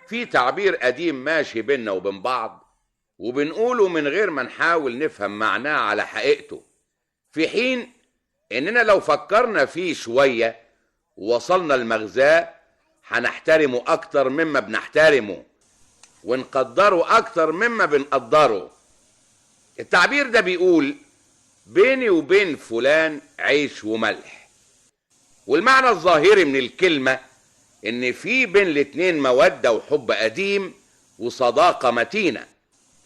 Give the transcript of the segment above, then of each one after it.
في تعبير قديم ماشي بينا وبين بعض وبنقوله من غير ما نحاول نفهم معناه على حقيقته، في حين إننا لو فكرنا فيه شوية ووصلنا المغزاه هنحترمه أكتر مما بنحترمه ونقدره أكتر مما بنقدره. التعبير ده بيقول بيني وبين فلان عيش وملح، والمعنى الظاهري من الكلمة إن في بين الاتنين مودة وحب قديم وصداقة متينة،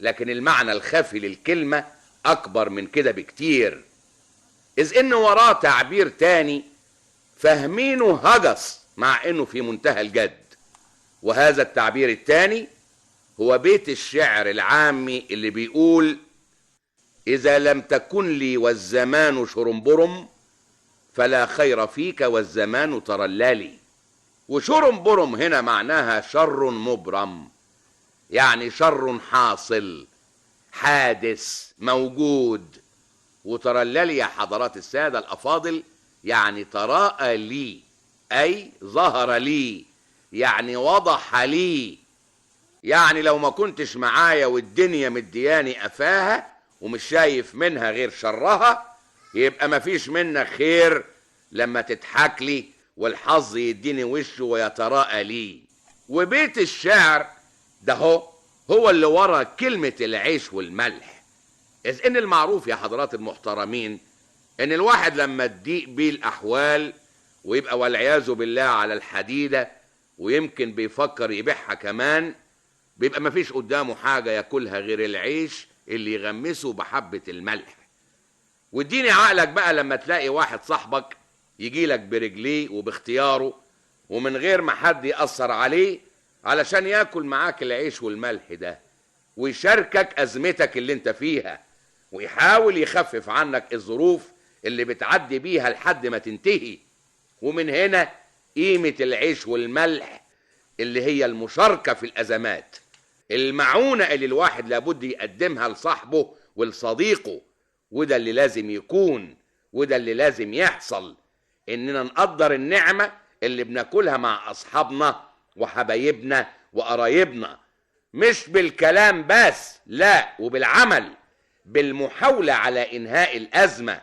لكن المعنى الخفي للكلمة أكبر من كده بكتير، إذ إن وراه تعبير تاني فاهمينه هجس مع إنه في منتهى الجد. وهذا التعبير التاني هو بيت الشعر العامي اللي بيقول: إذا لم تكن لي والزمان شرنبرم فلا خير فيك والزمان ترلالي. وشرنبرم هنا معناها شر مبرم، يعني شر حاصل حادث موجود. وترللي يا حضرات السادة الأفاضل يعني تراءى لي، أي ظهر لي، يعني وضح لي، يعني لو ما كنتش معايا والدنيا مدياني قفاها ومش شايف منها غير شرها يبقى مفيش منك خير لما تضحك لي والحظ يديني وشه ويتراءى لي. وبيت الشعر ده هو اللي ورا كلمة العيش والملح، إذ إن المعروف يا حضرات المحترمين إن الواحد لما تضيق بيه الأحوال ويبقى والعياذ بالله على الحديدة ويمكن بيفكر يبيعها كمان، بيبقى مفيش قدامه حاجة ياكلها غير العيش اللي يغمسه بحبة الملح. واديني عقلك بقى لما تلاقي واحد صاحبك يجيلك برجليه وباختياره ومن غير ما حد يأثر عليه علشان ياكل معاك العيش والملح ده ويشاركك أزمتك اللي انت فيها ويحاول يخفف عنك الظروف اللي بتعدي بيها لحد ما تنتهي. ومن هنا قيمة العيش والملح اللي هي المشاركة في الأزمات، المعونة اللي الواحد لابد يقدمها لصاحبه ولصديقه. وده اللي لازم يكون وده اللي لازم يحصل، إننا نقدر النعمة اللي بناكلها مع أصحابنا وحبايبنا وقرايبنا، مش بالكلام بس، لا وبالعمل، بالمحاولة على إنهاء الأزمة.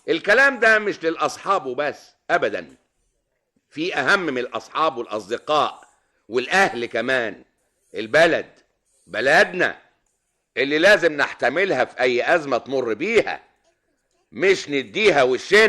الكلام ده مش للأصحاب وبس أبدا، في أهم من الأصحاب والأصدقاء والأهل كمان، البلد، بلدنا اللي لازم نحتملها في أي أزمة تمر بيها، مش نديها وشنا.